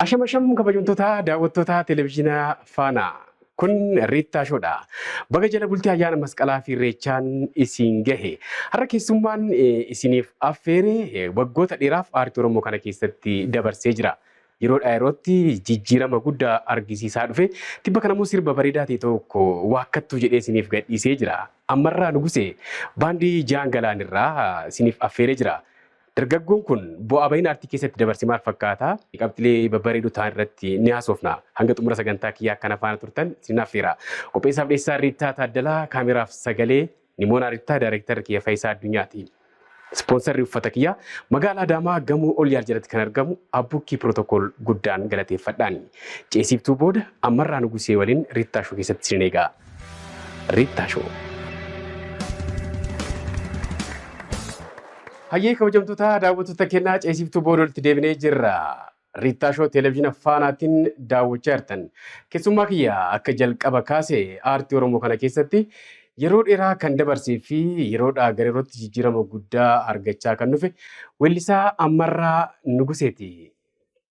Asham asham kabajamtoota daawwattoota televezyiina Faanaa. Kun Riittaa Shoodha. Baga jala bultii ayyaana masqalaa fi irreechaan isin gahe. Har'a keessummaan isiniif affeere waggoota dheeraaf aartii Oromoo kana keessatti dabarsee jira. Yeroodhaa yerootti jijjiirama guddaa argisiisaa dhufe. Tibba kana immoo sirba bareedaa ta'e tokko waakkattuu jedhee isiniif gadhiisee jira. Ammarraa Nugusee baandii Jaan Galaan irraa isiniif affeeree jira. Dargaggoon kun bu'aa bahiin aartii keessatti dabarse maal fakkaata? Qabxilee babbareedoo ta'an irratti ni haasofna. Hanga xumura sagantaa kiyyaa akkana faana turtan isin affeera. Qopheessaaf dhiyeessaa Riittaa Taaddalaa, kaameraaf sagalee Nimoonaa Riittaa, daayireektarri kiyya Fayisaa Addunyaati. Ispoonsarri uffata kiyyaa magaalaa Adaamaa gamoo Olyaal jalatti kan argamu Abbukkii Pirootokool guddaan galateeffadhaan. Ceesiiftuu booda Ammarraa Nugusee waliin Riittaa Shoo keessatti isin eega. Riittaa Shoo. Hayyee kabajamtoota daawwattoota kennaa ceesiftuu booda walitti deebinee jirra. Riittaa Shoo Televezyiina Faanaatiin daawwachaa jirtan. Keessummaa kiyya akka jalqaba kaase aartii Oromoo kana keessatti yeroo dheeraa kan dabarsee fi yeroodhaa gara yerootti jijjiirama guddaa argachaa kan dhufe weellisaa Ammarraa Nuguseeti.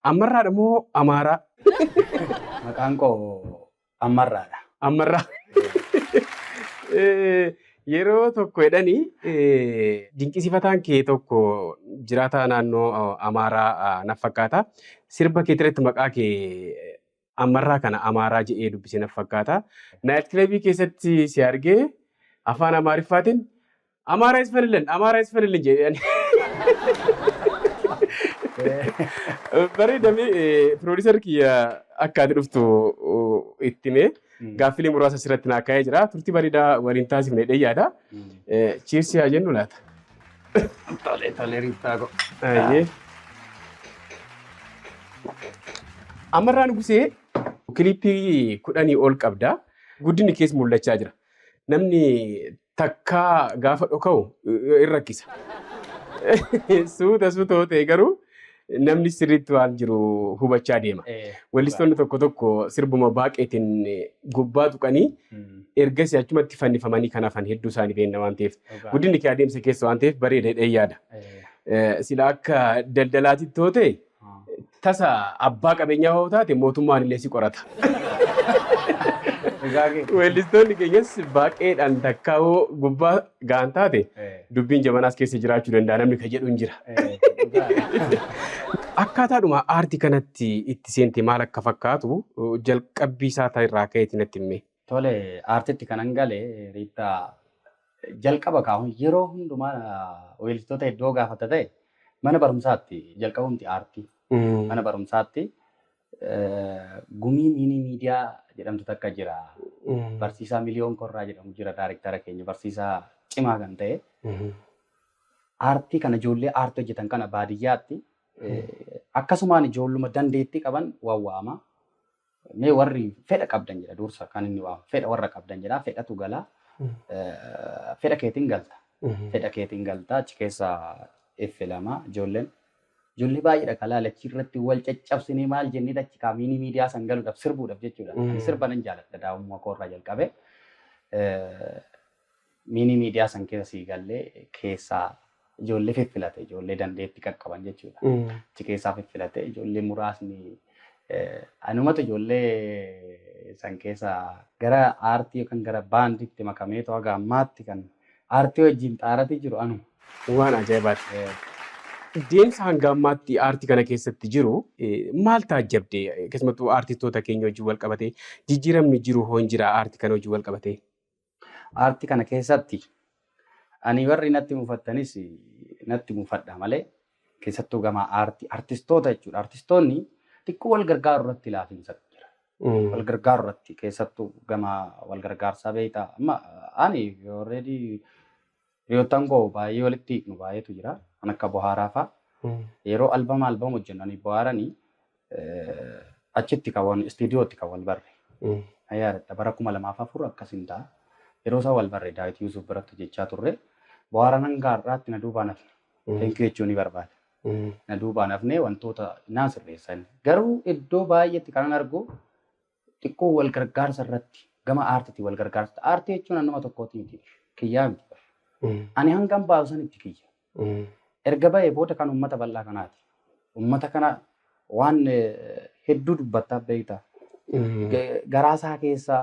Ammarraadha moo Amaaraa? Maqaan koo Ammarraadha. Ammarraa. Yeroo tokko jedhani dinqisiifataan kee tokko jiraataa naannoo Amaaraa naf fakkaata. Sirba kee irratti maqaa kee Ammarraa kana Amaaraa jedhee dubbise naf fakkaata. Naayit kilabii keessatti si argee afaan Amaariffaatiin Amaaraa isfanillen Amaaraa isfanillen jedhani. Bareedame piroodiisarri kiyya akka ati dhuftu itti himee gaaffilee muraasa asirratti naa kaa'ee jira. Turtii bareedaa waliin taasifne jedhee yaada. Cheersii haa jennu laata. Tole tole Riittaa koo. Ayyee. Ammarraa Nugusee kilippii 10 ol qabda. Guddinni kees mul'achaa jira. Namni takkaa gaafa dhoka'u in rakkisa. Suuta suuta yoo ta'e garuu namni sirriitti waan jiru hubachaa deema. Weellistoonni tokko tokko sirbuma baaqeetiin gubbaa tuqanii ergasii achumatti fannifamanii kan hafan hedduu isaanii beekna waan ta'eef. Guddinni kee adeemsa keessa waan ta'eef bareeda jedhee yaada. Sila akka daldalaatitti yoo ta'e tasa abbaa qabeenyaa yoo taate mootummaan illee si qorata. Dhugaa kee. Weellistoonni keenyas baaqeedhaan takkaa yoo gubbaa ga'an taate dubbiin jabanaas keessa jiraachuu danda'a namni ka jedhu hin jira. Akkaataadhuma aartii kanatti itti seente maal akka fakkaatu jalqabbii isaa irraa ka'eeti natti himi. Tole aartitti kanan gale Riittaa jalqaba kaa'uun yeroo hundumaa weellistoota iddoo gaafata ta'e mana barumsaatti jalqabumti aartii. Mana barumsaatti gumii miinii miidiyaa jedhamtu takka jira. Barsiisaa Miliyoon Korraa jedhamu jira daarektara keenya barsiisaa cimaa kan ta'e. Aartii kana ijoollee aartii hojjetan kana baadiyyaatti akkasumaan ijoolluma dandeettii qaban wawwaama. Mee warri fedha qabdan jedha dursa kan inni waamu. Fedha warra qabdan jedha. Fedhatu gala. Fedha keetiin galta. Fedha keetiin galta. Achi keessa F2 ijoolleen. Ijoollee baay'eedha kalaa achi irratti wal caccabsinee maal jennee achi kaa miinii miidiyaa san galuudhaaf sirbuudhaaf jechuudha. Ani sirba nan jaaladha daa'imummaa koo irraa jalqabe. Miinii miidiyaa san keessa sii gallee keessaa ijoollee fiffilate ijoollee dandeetti qaqqaban jechuudha. Achi keessaa fiffilate ijoollee muraasni anumatu ijoollee san keessa gara aartii yookaan gara baandiitti makamee haga ammaatti kan aartii wajjin xaaratii jiru anuma. Waan ajaa'ibaati. Deemsa hanga ammaatti aartii kana keessatti jiru maal taajjabde? Keessumattuu aartistoota keenya wajjin wal qabatee jijjiiramni jiru hoo hin jira aartii kana wajjin wal qabatee? Aartii kana keessatti ani warri natti mufattanis natti mufadha malee keessattuu gama aartii artistoota jechuudha. Artistoonni xiqqoo wal gargaaru irratti laafinsa jira. Wal gargaaru irratti keessattuu gama wal gargaarsaa beektaa. Amma ani already hiriyoottan koo baay'ee walitti hiiknu baay'eetu jira. Kan akka Bohaaraa fa'a. Yeroo albama albama hojjennu ani Bohaaranii achitti kan wal istiidiyootti kan wal barre. Na yaadadha bara 2004 akkas hin ta'a. Yeroo isaa wal barre Daawit Yuusuf biratti hojjechaa turre. Bohaaraan hanga har'aatti na duubaan hafne. Thank you jechuu ni barbaada. Na duubaan hafne wantoota naa sirreessan. Garuu iddoo baay'eetti kanan argu xiqqoo wal gargaarsa irratti gama aartiitti wal gargaarsa. Aartii jechuun nama tokkooti miti. Kiyyaa miti. Ani hangam baasu sanitti kiyya. Erga ba'ee booda kan uummata bal'aa kanaati. Uummata kana waan Hedduu dubbattaa beektaa. Garaa isaa keessaa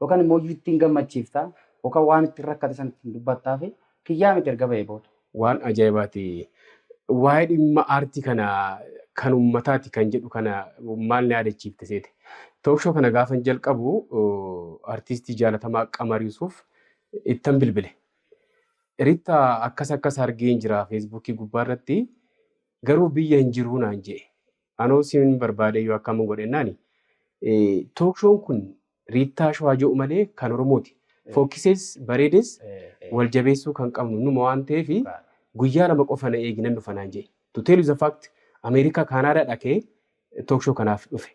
yookaan immoo ittiin gammachiiftaa yookaan waan ittiin rakkate san ittiin dubbattaa fi kiyyaa miti erga ba'ee booda. Waan ajaa'ibaati. Waa'ee dhimma aartii kana kan uummataati kan jedhu kana maal na yaadachiifte seete. Talk show kana gaafan jalqabu artiistii jaalatamaa Qamar Yuusuf ittan bilbile. Ritta, akkas akkas argeen jira Feesbuukii gubbaa irratti, garuu biyya hin jiruu naan jedhe. Anoo siin barbaade yoo akkam godhennaani. Talk shown kun Riittaa Showaa jedhu malee kan Oromooti. Fokkisees bareedes wal jabeessuu kan qabnu numa waan ta'eef guyyaa 2 qofa na eegi, nan dhufa naan jedhe. To tell you the fact, Ameerikaa Kaanaadaa dhaqee talk show kanaaf dhufe.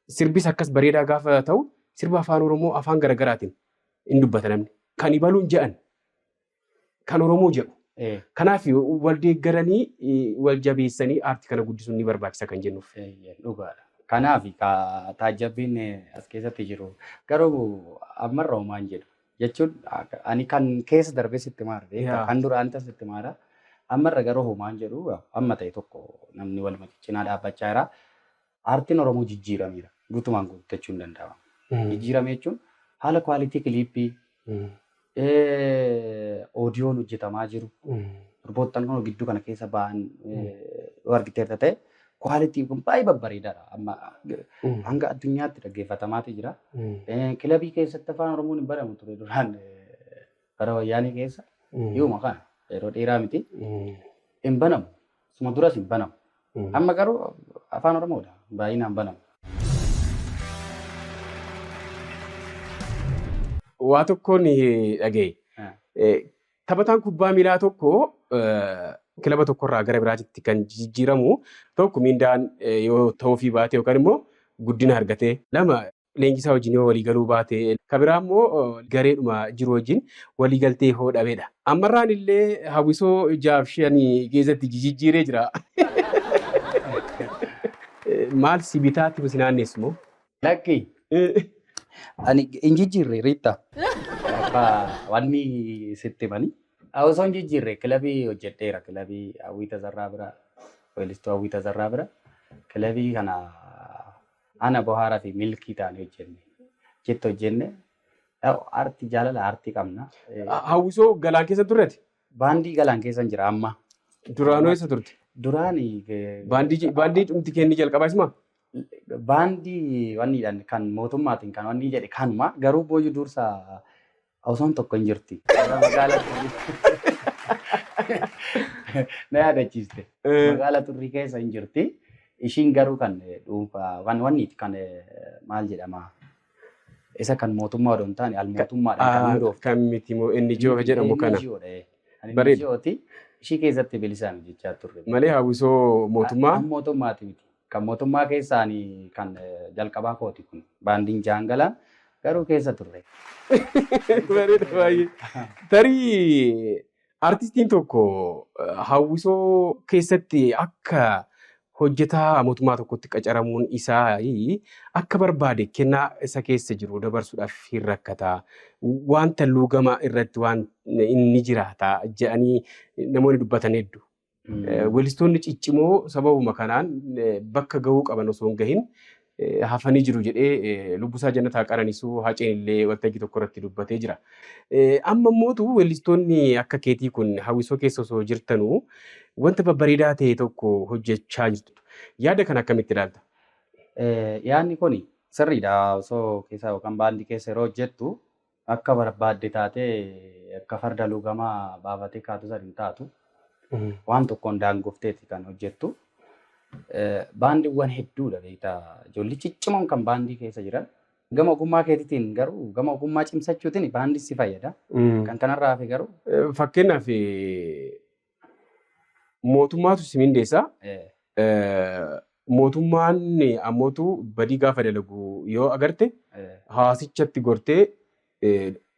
Sirbis akkas bareedaa gaafa ta'u, sirba afaan Oromoo afaan garaagaraatiin hin dubbata namni. Kan ibaluun jedhan kan Oromoo jedhu. Kanaaf wal deeggaranii wal jabeessanii aartii kana guddisuun ni barbaachisa kan jennuuf. Dhugaadha. Kanaaf taajjabbiin as keessatti jiru garuu ammarra homaan jedhu jechuun ani kan keessa darbee sitti maara, kan duraan sitti maara. Ammarra garuu homaan jedhu, amma ta'e tokko namni waluma cinaa dhaabbachaa jira. Aartiin Oromoo jijjiirameera. Guutumaan guuttachuu hin danda'amu. Jijjiirame jechuun haala quality clip, audioon hojjetamaa jiru. Durboottan kun gidduu kana keessa ba'an yoo argiteerta ta'e, quality kun baay'ee babbareedaadha. Amma hanga addunyaatti dhaggeeffatamaati jira. Kilabii keessatti afaan Oromoon hin baramu ture duraan, bara wayyaanii keessa. Dhiyooma kana, yeroo dheeraa miti. Hin banamu. Suma duras hin banamu. Amma garuu afaan Oromoodha. Baay'inaan banamu. Waa tokkoon dhagaye. Taphataan kubbaa miilaa tokko kilaba tokkorraa gara biraatitti kan jijjiiramu, tokko miindaan yoo ta'uufii baate yookaan immoo guddina argatee, lama leenjisaa wajjin yoo waliigaluu baate, kan biraa immoo gareedhuma jiru wajjin waliigaltee hoo dhabeedha. Ammarraan illee hawwisoo jaaf shanii keessatti jijjiiree jira. Maal si bitaatti si naannessu moo? Lakki. Ani hin jijjiirre, Riitta. Akka wanni sitti himani. Osoo hin jijjiirre kilabii hojjedheera. Kilabii Hawwii Tazarraa bira, weellistuu Hawwii Tazarraa bira. Kilabii kana ana, Bohaaraa fi Milkii ta'anii hojjenne. Achitti hojjenne. Aartii, jaalala aartii qabna. Hawwisoo Galaan keessa turreeti? Baandii Galaan keessa jira amma. Duraanoo eessa turte? Duraan Baandii dhumti kenni jalqabaa isuma? Baandii wanniidhaan kan mootummaatiin kan wanni jedhe kanuma, garuu booyyuu dursa osoon tokko hin jirti. Magaalaa Turrii. Na yaadachiiste. Magaalaa Turrii keessa hin jirti. Ishiin garuu kan dhuunfaa kan wanniiti, kan maal jedhama? Isa kan mootummaa odoo hin taane al mootummaadhaan kan hundoofte. Kan miti moo NGO jedhamu kana. NGO dha. Kan Bareeda. NGOti. Ishii keessatti bilisaan hojjechaa turre. Malee hawwisoo mootummaa. Kan mootummaati miti. Kan mootummaa keessaan kan jalqabaa kooti kun. Baandiin Jaangalaan garuu keessa turre. Bareeda baay'ee. Tarii artistiin tokko hawwisoo keessatti akka hojjetaa mootummaa tokkotti qacaramuun isaa akka barbaade kennaa isa keessa jiru dabarsuudhaaf hin rakkata. Wanta luugama irratti waan inni jiraata jedhanii namoonni dubbatan hedduu. Weellistoonni ciccimoo sababuma kanaan bakka gahuu qaban osoo hin gahin hafanii jiru jedhee lubbusaa jannataa qananisuu Haceen illee waltajjii tokko irratti dubbatee jira. Amma immootu weellistoonni akka keetii kun hawwisoo keessa osoo jirtanuu wanta babbareedaa ta'e tokko hojjechaa jirtu. Yaada kana akkamitti ilaalta? Yaadni kun sirriidha. Osoo keessa yookaan baandii keessa yeroo hojjettu akka barbaadde taatee akka farda lugamaa baafatee kaatu san hin taatu. Waan tokkoon daangofteeti kan hojjettu. Baandiiwwan hedduudha beektaa, ijoolli ciccimoon kan baandii keessa jiran. Gama ogummaa keetiitiin garuu, gama ogummaa cimsachuutiin baandii si fayyada. Kan kanarraa hafe garuu. Fakkeenyaaf, mootummaatu si mindeessa. Mootummaan ammootu badii gaafa dalagu yoo agarte hawaasichatti gortee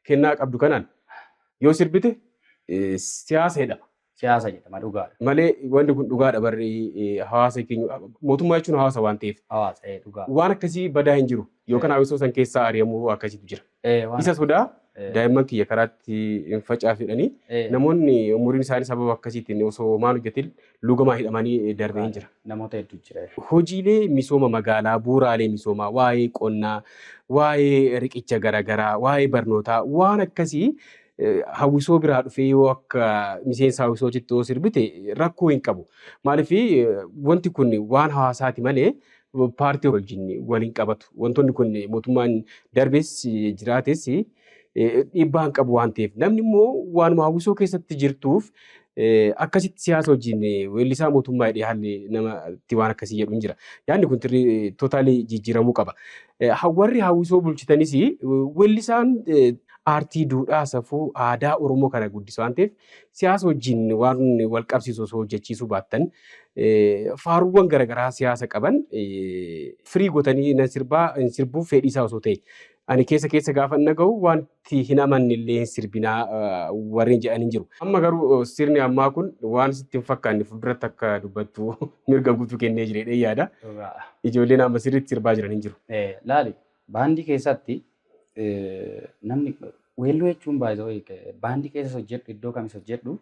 kennaa qabdu kanaan yoo sirbite siyaasa jedhama. Siyaasa jedhama, dhugaadha. Malee wanti kun dhugaadha, barri hawaasa keenya, mootummaa jechuun hawaasa waan ta'eef. Hawaasa, dhugaa. Waan akkasii badaa hin jiru yookaan hawwisoo san keessaa ari'amuu akkasiitu jira. Isa sodaa Daa'imman kiyya karaatti hin facaasu jedhanii namoonni umuriin isaanii sababa akkasiitiin osoo maan hojjetin lugamaa hidhamanii darbee hin jira. Namoota hedduu jira. Hojiilee misooma magaalaa, bu'uuraalee misoomaa, waa'ee qonnaa, waa'ee riqicha garaagaraa, waa'ee barnootaa waan akkasii hawwisoo biraa dhufee yoo akka miseensa hawwisootitti yoo sirbite rakkoo hin qabu. Maaliif wanti kun waan hawaasaati malee paartii wajjin wal hin qabatu. Wantoonni kun mootummaan darbees jiraates dhiibbaa hin qabu waan ta'eef namni immoo waanuma hawwisoo keessatti jirtuuf akkasitti siyaasa wajjin weellisaa mootummaa jedhee haalli namatti waan akkasii jedhu hin jira. Yaadni kun totally jijjiiramuu qaba. Warri hawwisoo bulchitanis weellisaan aartii, duudhaa, safuu, aadaa Oromoo kana guddisa waan ta'eef siyaasa wajjin waan wal qabsiisu osoo hojjechiisuu baattan faaruuwwan garaagaraa siyaasa qaban firii gootanii nan sirbaa hin sirbuuf fedhii isaa osoo ta'e. Ani keessa keessa gaafa dhaga'u wanti hin amanne illee hin sirbinaa warreen jedhan hin jiru. Amma garuu sirni ammaa kun waan sitti hin fakkaanne fuulduratti akka dubbattu mirga guutuu kennee jira jedhee yaada. Ijoolleen amma sirriitti sirbaa jiran hin jiru. Laali, baandii keessatti namni weelluu jechuun baay'ee baandii keessa hojjedhu, iddoo kamis hojjedhu,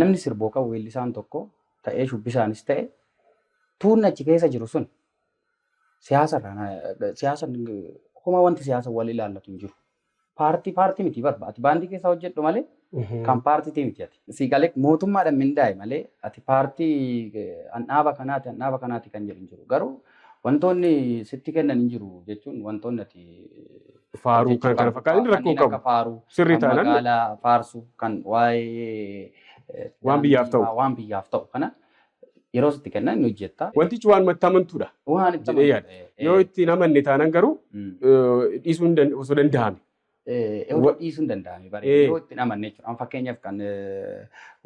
namni sirboo qabu weellisaan tokko ta'ee shubbisaanis ta'e tuunni achi keessa jiru sun siyaasa irraa siyaasa homaa wanti siyaasa wal ilaallatu hin jiru. Paartii paartii miti barba ati baandii keessa hojjedhu malee kan paartiitii miti ati. Siigalee mootummaadhaan mindaa'e malee ati paartii handhaaba kanaati handhaaba kanaati kan jedhu hin jiru. Garuu wantoonni sitti kennan hin jiru jechuun wantoonni ati Faaruu kan kana fakkaatan rakkoo kanneen qabu. akka faaruu, Sirrii kan taanaan magaalaa faarsu, kan waa'ee Waan biyyaaf ta'u. Waan biyyaaf ta'u kana yeroo sitti kennan ni hojjetta. Wantichi waan itti amantuudha Waan itti jedhee yaada. Yoo itti hin amanne taanaan garuu dhiisuun osoo danda'ame. Yoo dhiisuun danda'ame bareeda. Yoo itti hin amanne jechuudha. Amma fakkeenyaaf kan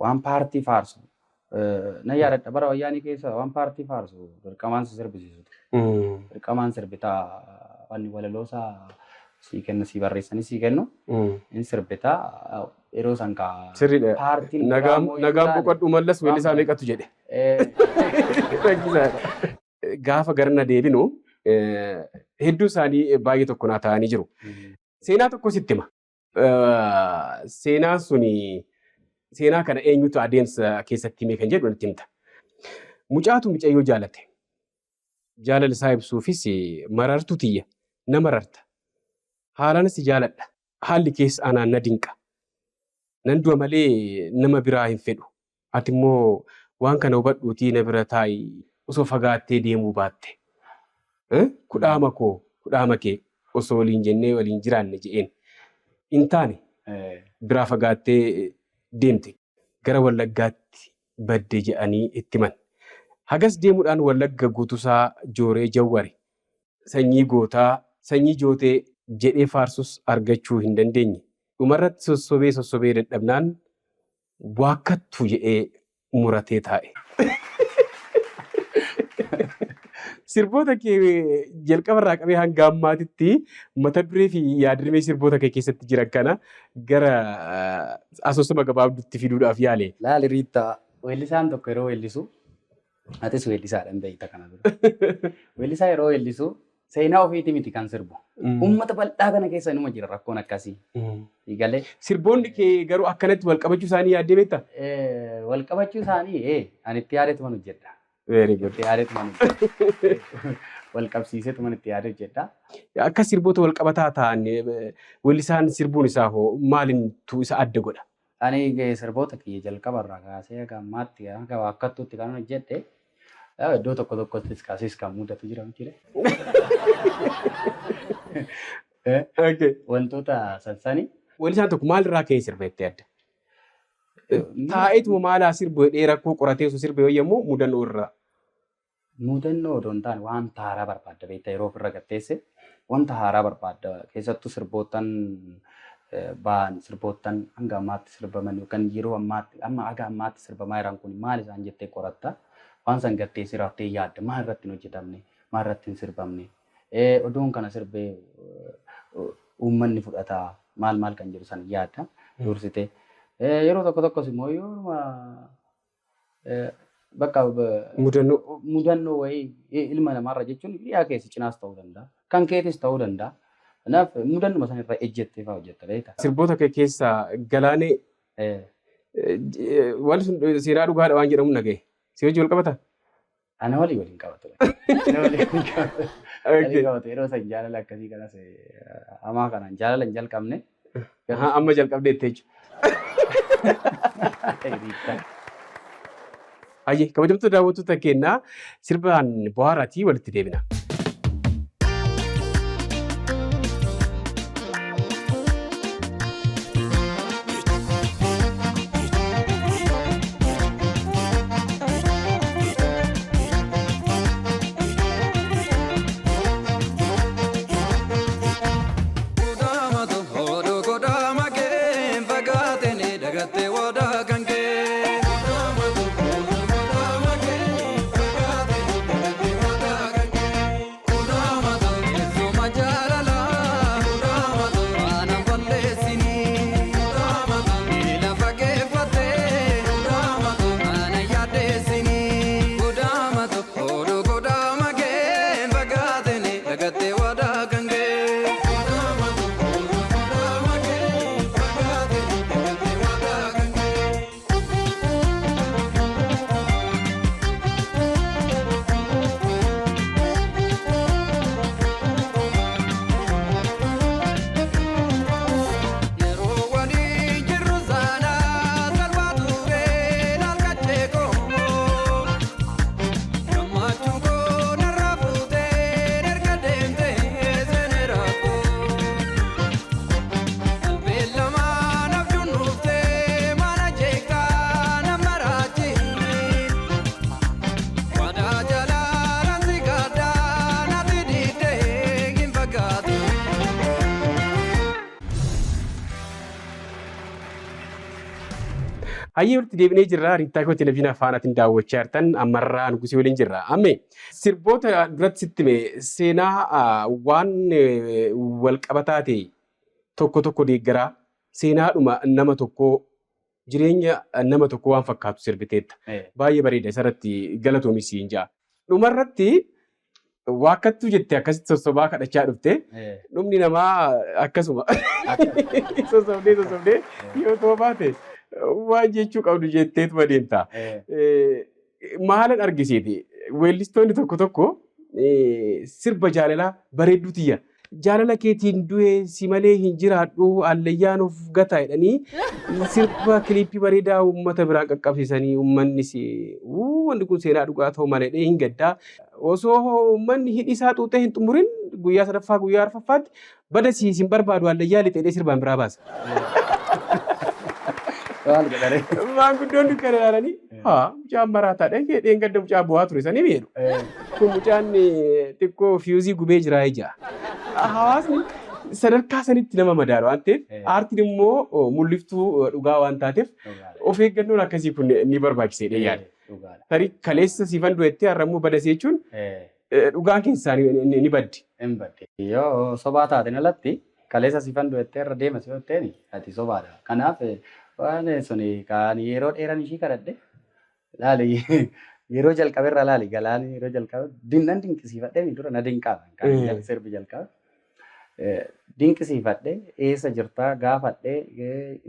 waan paartii faarsu nan yaadadha, bara wayyaanii keessa waan paartii faarsu dirqamaan si sirbisiisu. Dirqamaan sirbitaa, wanni walaloosaa sii kennu, sii barreessanii sii kennu, hin sirbitaa yeroo san kaa. Sirriidha. Paartiin biraa Nagaan immoo yoo nagaan taane boqodhu Mallas weellisaa waan meeqatu jedhe. Rakkisaadha. Gaafa garna deebinu hedduu isaanii baay'ee tokko naa ta'anii jiru. Seenaa tokko sitti hima. Seenaan suni seenaa kana eenyutu adeemsa keessatti hime kan jedhu natti himta. Mucaatu mucayyoo jaalate. Jaalala isaa ibsuufis "Marartuu tiyya, na mararta. Haalaan si jaaladha. Haalli keessa anaan na dinqa. Nan du'a malee nama biraa hin fedhu. Ati immoo waan kana hubadhuutii na bira taa'i osoo fagaattee deemuu baatte. Kudhaama koo kudhaama kee osoo waliin jennee waliin jiraanne" jedheen. Hin taane, biraa fagaattee deemte. Gara Wallaggaatti badde jedhanii itti himan. Hagas deemuudhaan Wallagga guutuusaa jooree jawware. Sanyii gootaa, sanyii jootee jedhee faarsus argachuu hin dandeenye. Dhumarratti sossobee sossobee dadhabnaan waakkattu jedhee muratee taa'e. Sirboota kee jalqabarraa qabee hanga ammaatitti mata duree fi yaadrimee sirboota kee keessatti jiran kana gara asoosama gabaabduutti fiduudhaaf yaale. Laali Riittaa, weellisaan tokko yeroo weellisu, atis weellisaadhaan beekta kana dura. Weellisaa yeroo weellisu seenaa ofiiti miti kan sirbu. Uummata bal'aa kana keessa inuma jira rakkoon akkasii. Galee. Sirboonni kee garuu akkanatti wal qabachuu isaanii yaaddee beektaa? Wal qabachuu isaanii ani itti yaadeetuman hojjedha. Very good. Itti yaadeetuman hojjedha. Wal qabsiiseetuman itti yaadee hojjedha. Akka sirboota wal qabataa ta'an weellisaan sirbuun isaa hoo maalintu isa adda godha? Ani sirboota kiyya jalqaba irraa kaasee haga ammaatti hanga waakkattuutti kan hojjedhe, iddoo tokko tokkottis kaasis kan mudatu jira miti. Wantoota sansani. Weellisaan tokko maalirraa ka'ee sirba jettee adda? Taa'eetuma maalaa sirbu jedhee rakkoo qoratee osoo sirbe yommuu mudannoo irraa. Mudannoo odoo hin taane wanta haaraa barbaadda beektaa, yeroo ofirra gatteesse wanta haaraa barbaadda. Keessattuu sirboottan ba'an, sirboottan hanga ammaatti sirbaman yookaan yeroo ammaatti amma haga ammaatti sirbamaa jiran kun maal isaan jettee qoratta. Waan san gatteessee raftee yaadda, maal irratti hin hojjetamne, maal irratti hin sirbamne, odoon kana sirbee uummanni fudhataa, maal maal kan jedhu san yaadda dursitee. Yeroo tokko tokkos immoo yooma bakka Mudannoo. Mudannoo wayii ilma namaarra jechuun hiriyaa keessa cinaas ta'uu danda'a. Kan keetis ta'uu danda'a. Kanaaf mudannuma sana irra ejjettee fa'aa hojjetta beektaa. Sirboota kee keessaa Galaanee wanti sun seenaa dhugaadha waan jedhamu dhagaye. Si wajjin wal qabataa? Ana walii waliin qabatu. Ana walii waliin qabatu. Walii qabatu. Yeroo san jaalala akkasii kanas hamaa kanaan jaalala hin jalqabne. Amma jalqabdeette jechuudha. Hayyee, kabajamtoota daawwattoota keenyaa, sirbaan bohaaraatii walitti deebina. Kudhaamatu hodhu kudhaama kee fagaatee dagattee wadaa kan kee. Kudhaamatu hodhu kudhaama kee fagaatee dagattee wadaa kan kee. Kudhaamatu teessuma jaalalaa. Kudhaamatu waan balleessinii. Kudhaamatu lafa keeffattee. Kudhaamatu ana yaaddeessinii. Kudhaamatu hodhu kudhaama kee fagaatee dagattee wadaa kan kee. Kudhaamatu hodhu kudhaama kee fagaatee dagattee wadaa kan kee. Yeroo walii jirru sana salphaa turee laalkachee koo. Gammachuu koo narraa fuutee erga deemtee seenee rakkoo. Beellamaa nabduun dhuftee mana jeeqaa nama raachi. Wadaa jalaa nansi gaddaa natti diidee hin fakkaatu. Hayyee, walitti deebinee jirra. Riittaa Koo Televezyiinii Faanaatiin daawwachaa jirtan ammarraa Nugusii waliin jirra. Amme sirboota duratti sitti hime seenaa waan wal qabataa ta'e tokko tokko deeggaraa seenaadhuma nama tokkoo, jireenya nama tokkoo waan fakkaatu sirbiteetta. Baay'ee bareeda, isarratti galatoomi siin ja'a. Dhumarratti waakkattuu jettee akkasitti sossobaa kadhachaa dhufte. Dhumni namaa akkasuma sossobdee sossobdee yoo ta'u baate waan jechuu qabdu jetteetuma deemta. Maalan argisiiti? Weellistoonni tokko tokko sirba jaalalaa bareedduu tiyya, jaalala keetiin du'e, si malee hin jiraadhu, allayyaan of gata jedhanii sirba kiliippii bareedaa uummata biraan qaqqabsiisanii, uummannis wanti kun seenaa dhugaa ta'u malee hin gaddaa. Osoo uummanni hidhi isaa xuuxee hin xumurin guyyaa sadaffaa, guyyaa arfaffaatti bada si hin barbaadu, allayyaa lixeedhee sirbaan biraa baasa. Maal godhare? Maanguddoonni kana ilaalanii, haa, mucaan maraataadha, dheen gadda mucaa bu'aa ture sanii jedhu. Kun mucaan xiqqoo fiyuuzii gubee jira ija. Hawaasni sadarkaa sanitti nama madaalu waan ta'eef, aartiin immoo mul'iftuu dhugaa waan taateef, of eeggannoon akkasii kun ni barbaachiseedha yaada. Tarii kaleessa siifan du'ettee har'a immoo badasee jechuun dhugaan keessaa ni baddi. Hin badde. Yoo sobaa taateen alatti kaleessa siifan du'ettee irra deema si jetteen ati sobaadha. Kanaaf waan suni kan yeroo dheeran ishii kadhadhe laali, yeroo jalqabe irra laali, galaani yeroo jalqabe dinnan dinqisiifadhee dura na dinqaaba kan sirbi jalqabe. Dinqisiifadhe, eessa jirtaa gaafadhe,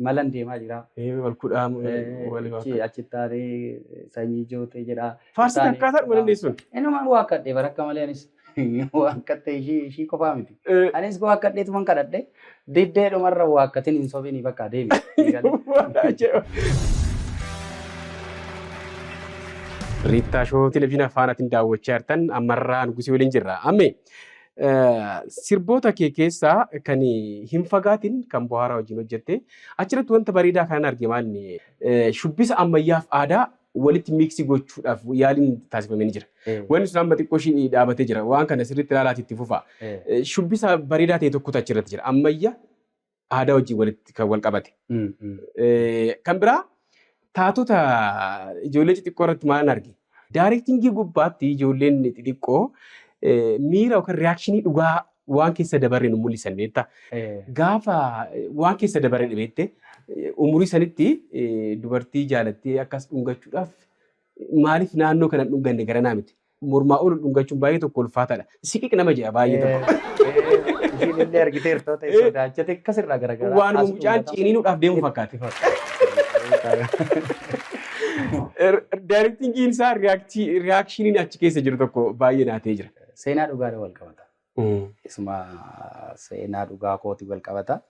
imalan deemaa jira. Wal kudhaa wal Achitti aanee sanyii jootee jedha. Faarsi akkaataa dhuma dandeessuun. Inuma waakkadhe barakka malee, anis waakkatte, ishii qofaa miti. Anis waakkadheetuman kadhadhe, diddee dhumarra waakkatin hin sobini, bakka deemi. Riittaa Shoo Televezyiinii Faanaatiin daawwachaa jirtan ammarraa Nugusii waliin jirra. Amme sirboota kee keessaa kan hin fagaatin kan Bohaaraa wajjin hojjette achirratti wanta bareedaa kanan arge maalni, shubbisa ammayyaaf aadaa walitti mix gochuudhaaf yaaliin taasifamee ni jira. Wanni sun amma xiqqoo ishii dhaabatee jira. Waan kana sirriitti ilaalaati itti fufa. Shubbisa bareedaa ta'e tokkotu achirratti jira. Ammayya aadaa wajjin walitti kan wal qabate. Kan biraa taatota ijoollee xixiqqoo irratti maal arge? Directing gubbaatti ijoolleen xixiqqoo miira yookaan reaction dhugaa waan keessa dabarre nu mul'isan, beektaa? Gaafa waan keessa dabarre beekte, umurii sanitti dubartii jaalattee akkas dhungachuudhaaf maaliif naannoo kana dhunganne garanaa miti. Mormaa ol dhungachuun baay'ee tokko ulfaataadha. Siqiq nama jedha baay'ee tokko. Ishiin illee argiteertoo ta'e sodaachate akkasirraa garagaraa. Waanuma mucaan ciniinuudhaaf deemu fakkaate. Directingiin isaa reactioniin achi keessa jiru tokko baay'ee naatee jira. Seenaa dhugaadhaan wal qabata. Isuma seenaa dhugaa kootii wal qabata.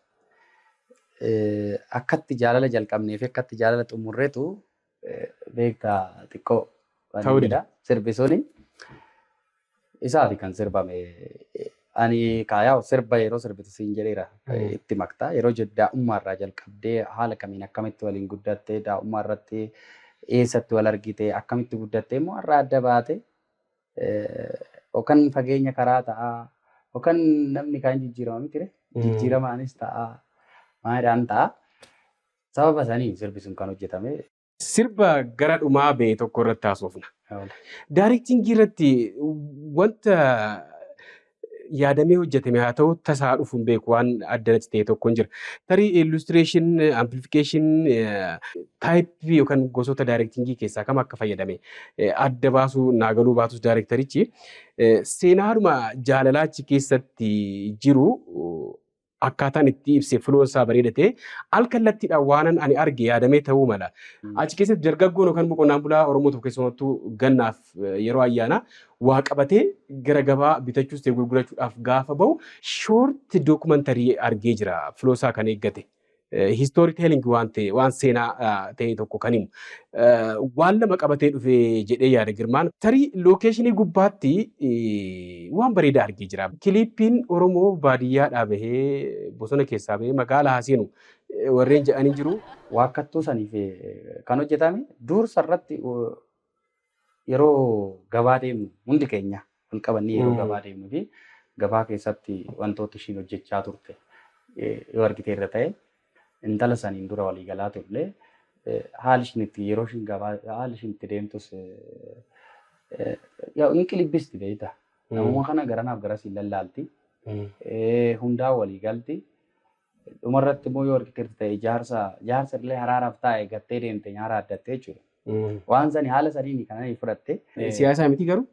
Akkatti jaalala jalqabnee fi akkatti jaalala xumurreetu beektaa xiqqoo Ta'uu dida. Sirbi suni isaafi kan sirbame. Ani kaayaa sirba yeroo sirbitu siin jedheera itti maktaa yeroo daa'ummaa irraa jalqabdee haala kamiin akkamitti waliin guddattee, daa'ummaa irratti eessatti wal argite, akkamitti guddattee immoo har'a adda baate, yookaan fageenya karaa ta'aa yookaan namni kaan jijjiirama miti, jijjiiramaanis ta'aa maalidhaan ta'aa, sababa saniin sirbi sun kan hojjetame. Sirba gara dhumaa ba'e tokko irratti haasofna. Directingii irratti wanta yaadamee hojjetame haa ta'u, tasaa dhufu hin beeku, waan addanatti ta'e tokko hin jira. Tarii illustration, amplification, typeii yookaan gosoota directingii keessaa kam akka fayyadame adda baasuu naagaluu baatus, directorichi seenaadhuma jaalalaa achi keessatti jiru akkaataan itti ibse flown isaa bareedatee al kallattiidhaan waanan ani arge yaadamee ta'uu mala. Achi keessatti dargaggoon yookaan qonnaan bulaa Oromoo tokko keessumattuu gannaaf yeroo ayyaanaa waa qabatee gara gabaa bitachuus ta'e gurgurachuudhaaf gaafa bahu short documentary argee jira, flow isaa kan eeggate. History telling waan ta'e, waan seenaa ta'e tokko kan himu. Waan lama qabatee dhufe jedhee yaada Girmaan. Tarii locationii gubbaatti waan bareedaa argee jira. Clipiin Oromoo baadiyyaadhaa bahee, bosona keessaa bahee magaalaa haa seenu warreen jedhanii jiru. Waakkattuu saniif kan hojjetame dursa irratti yeroo gabaa deemnu hundi keenya wal qabannee yeroo gabaa deemnu fi gabaa keessatti wantoota ishiin hojjechaa turte yoo argite irra ta'e, intala saniin dura walii galaa turre, haali ishiin itti yeroo ishiin gabaa haali ishiin itti deemtus hin qilibbisti beektaa. Namuma kana garanaaf garasiin lallaalti. Hundaa walii galti. Dhumarratti immoo yoo argite ta'e, ijaarsa illee haraaraaf taa'e gattee deemte, nyaara addattee jechuudha. Waan sani haala saniin kan inni fudhatte. Siyaasaa miti garuu.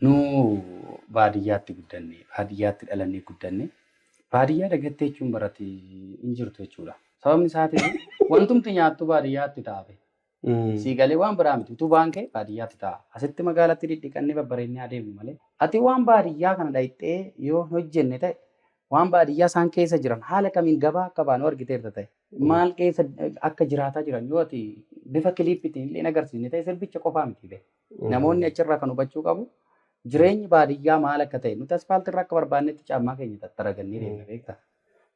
Nu baadiyyaatti guddanne, baadiyyaatti dhalannee guddanne, baadiyyaa dagattee jechuun barate hin jirtu jechuudha. Sababni isaatis wantumti nyaattu baadiyyaatti taa'e. Sii galee, waan biraa miti, utubaan kee baadiyyaatti ta'a. Asitti magaalatti dhidhiqannee babbareennee adeemnu malee. Ati waan baadiyyaa kana dhayixee yoo hin hojjenne ta'e, waan baadiyyaa isaan keessa jiran haala kamiin gabaa akka baanu argiteerta ta'e, maal keessa akka jiraataa jiran yoo ati bifa clipiitiin illee hin agarsiisne ta'e, sirbicha qofaa miti ta'e. Namoonni achirraa kan hubachuu qabu jireenyi baadiyyaa maal akka ta'e. Nuti asfaaltirra akka barbaannetti caammaa keenya tattaragannee deemna beektaa.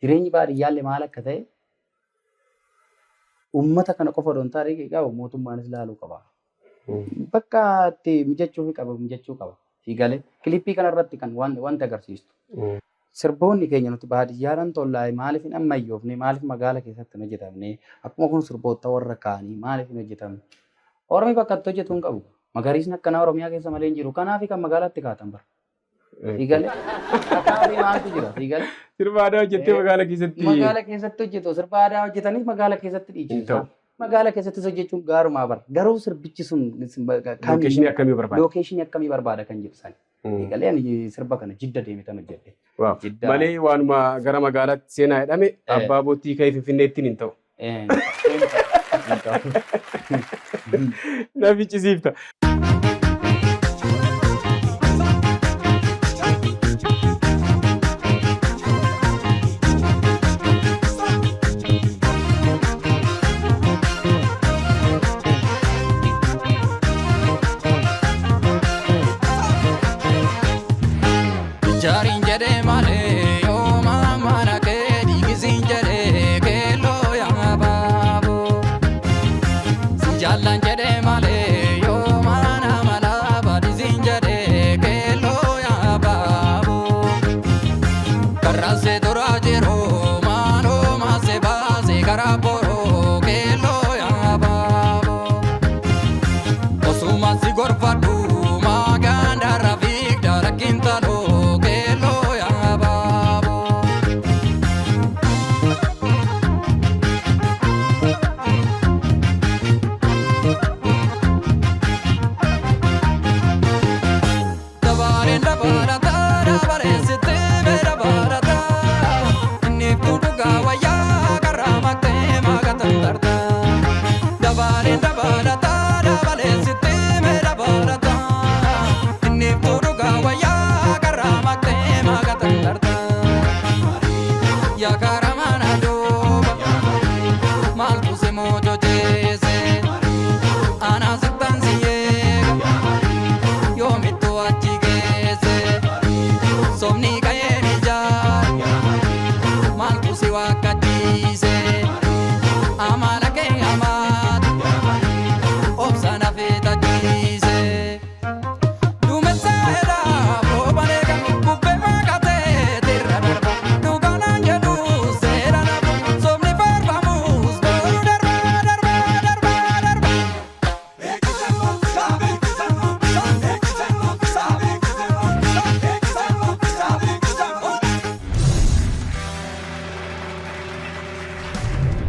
Jireenyi baadiyyaallee maal akka ta'e uummata kana qofa odoo hin taane qabu mootummaanis ilaaluu qaba. Bakka itti mijachuu qaba mijachuu qaba. Fiigalee clipii kanarratti kan wanta agarsiistu. Sirboonni keenya nuti baadiyyaadhaan tollaa'e maaliif hin ammayyoofne? Maaliif magaala keessatti hin hojjetamne? Akkuma kun sirboota warra kaanii maaliif hin hojjetamne? Oromi bakka itti hojjetu hin qabu. Magariisni akkanaa Oromiyaa keessa malee hin jiru. Kanaaf kan magaalaatti kaatan bara. Fiigalee. Kanaaf maaltu jira? Fiigalee. Sirba aadaa hojjettee magaala keessatti. Magaala keessatti hojjetu. Sirba aadaa hojjetanis magaala keessatti Hin ta'u. dhiichisu. Magaala keessattis hojjechuun gaarumaa bara. Garuu sirbichi sun Locationii akkamii barbaada? Locationii akkamii barbaada kan jedhu sani. Fiigalee, ani sirba kana Jidda deeme tan hojjedhe. Wow. Jidda. Malee waanuma gara magaalaatti seenaa jedhame abbaa bootii ka'ee Finfinneettiin hin ta'u. Hin ta'u. Na ficcisiifta. Jaariin jedhee malee yooma mana kee dhiigisiin jedhee keelloo yaa baaboo. Jaallan jedhee malee yooma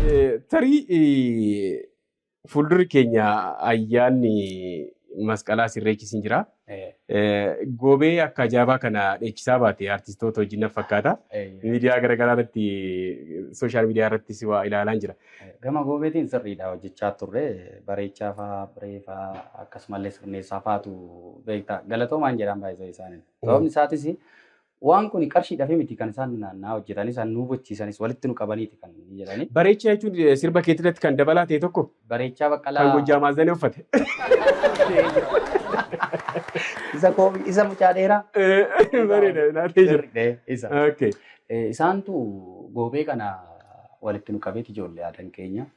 Tarii fuuldurri keenya ayyaanni masqalaa sirreechisiin jira. Goobee akka ajaa'ibaa kana dheechisaa baate artistoota wajjin natti fakkaata. Miidiyaa garaagaraa irratti social media irrattis waa ilaalaan jira. Gama goobeetiin sirriidha hojjechaa turre, bareechaa fa'aa, biree fa'aa, akkasumallee sirneessaa fa'aatu beektaa. Galatoomaan jedhaan baay'ee isaanii. Sababni isaatis waan kun qarshiidhaaf miti kan isaan naannaa hojjetanis, kan nu hubachiisanis, walitti nu qabaniiti kan jedhani. Bareechaa jechuun sirba keetii irratti kan dabalaa ta'e tokko Bareechaa Baqqalaa. kan Gojjaam Maazanee uffate. Isa koo, isa mucaa dheeraa. Bareeda naatee jira. Isa. Okay. Isaantu goobee kana walitti nu qabeeti ijoollee aadaan keenya.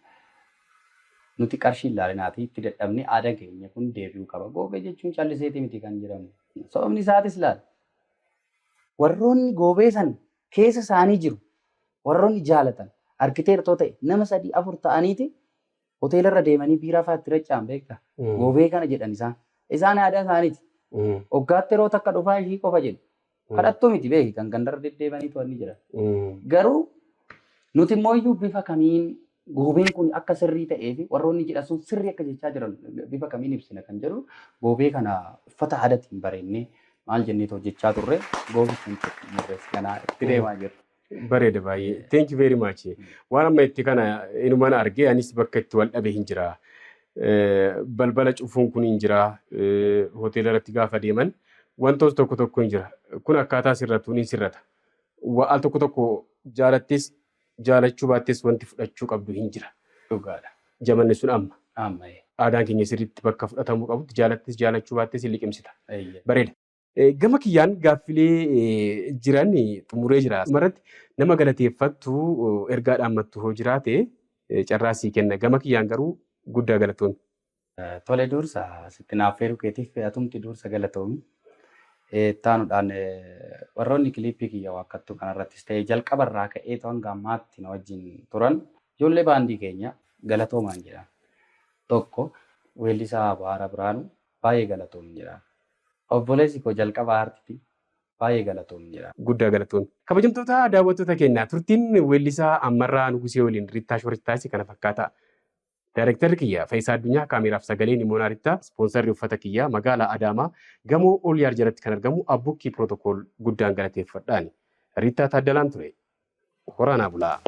Nuti qarshii ilaalinaati itti dadhabnee aadaan keenya kun deebi'uu qaba. Goobee jechuun calliseeti miti kan jedhamu. Sababni isaatis laal. Warroonni goobee san keessa isaanii jiru, warroonni jaalatan arkiteertoo ta'e, nama sadii afur ta'aniiti hoteelarra deemanii biiraa fa'aa itti racca'an beektaa. Goobee kana jedhan isaan. Isaan aadaa isaaniiti. Waggaatti yeroo takka dhufaa ishii qofa jedhu. Kadhattuu miti beeki, kan gandarra deddeebanii to'anni jedhan. Garuu nuti immoo iyyuu bifa kamiin goobeen kun akka sirrii ta'ee fi warroonni jedhan sun sirrii akka jechaa jiran bifa kamiin ibsina kan jedhu, goobee kana uffata aadaatiin bareennee maal jenneetu hojjechaa turre, goobee sun murreessi kanaa itti deemaa jirra. Bareeda baay'ee. Thank you very much. Waan amma itti kana inuman argee anis bakka itti wal dhabe hin jira. Balbala cufuun kun hin jira. Hoteela irratti gaafa deeman wantoota tokko tokko hin jira. Kun akkaataa sirratuun hin sirrata. Al tokko tokko jaalattis jaalachuu baattis wanti fudhachuu qabdu hin jira. Dhugaadha. Jamanni sun amma. Amma. Aadaan keenya sirriitti bakka fudhatamuu qabutti jaalattis jaalachuu baattis hin liqimsita. Bareeda. Gama kiyyaan gaaffilee jiran xumuree jira. Dhumarratti nama galateeffattu, ergaa dhaammattu hoo jiraate carraa sii kenna. Gama kiyyaan garuu guddaa galatoomii. Tole, dursa sitti naaf feeruu keetiif atumti dursa galatoomi. Taanuudhaan warroonni kiliippii kiyya waakkattuu kanarrattis ta'ee jalqabarraa ka'ee hanga ammaatti na wajjin turan, ijoollee baandii keenya galatoomaan jedhan. Tokko weellisaa Baara Biraanuu baay'ee galatoomi jedhan. Obboleessi koo jalqaba aartiiti baay'ee galatoomi jedhan. Guddaa galatoomi. Kabajamtoota daawwattoota keenyaa, turtiin weellisaa Ammarraa Nugusee waliin Rittaa Shooritti taasise kana fakkaata. Daayirektarri kiyya Faayisaa Addunyaa, kaameraaf sagalee Nimoonaa Rittaa, ispoonsarri uffata kiyyaa magaalaa Adaamaa gamoo Oolyaar jalatti kan argamu Abbukkii Pirootokool guddaan galateeffadhaani. Rittaa Taaddalaan ture. Horaanaa bulaa.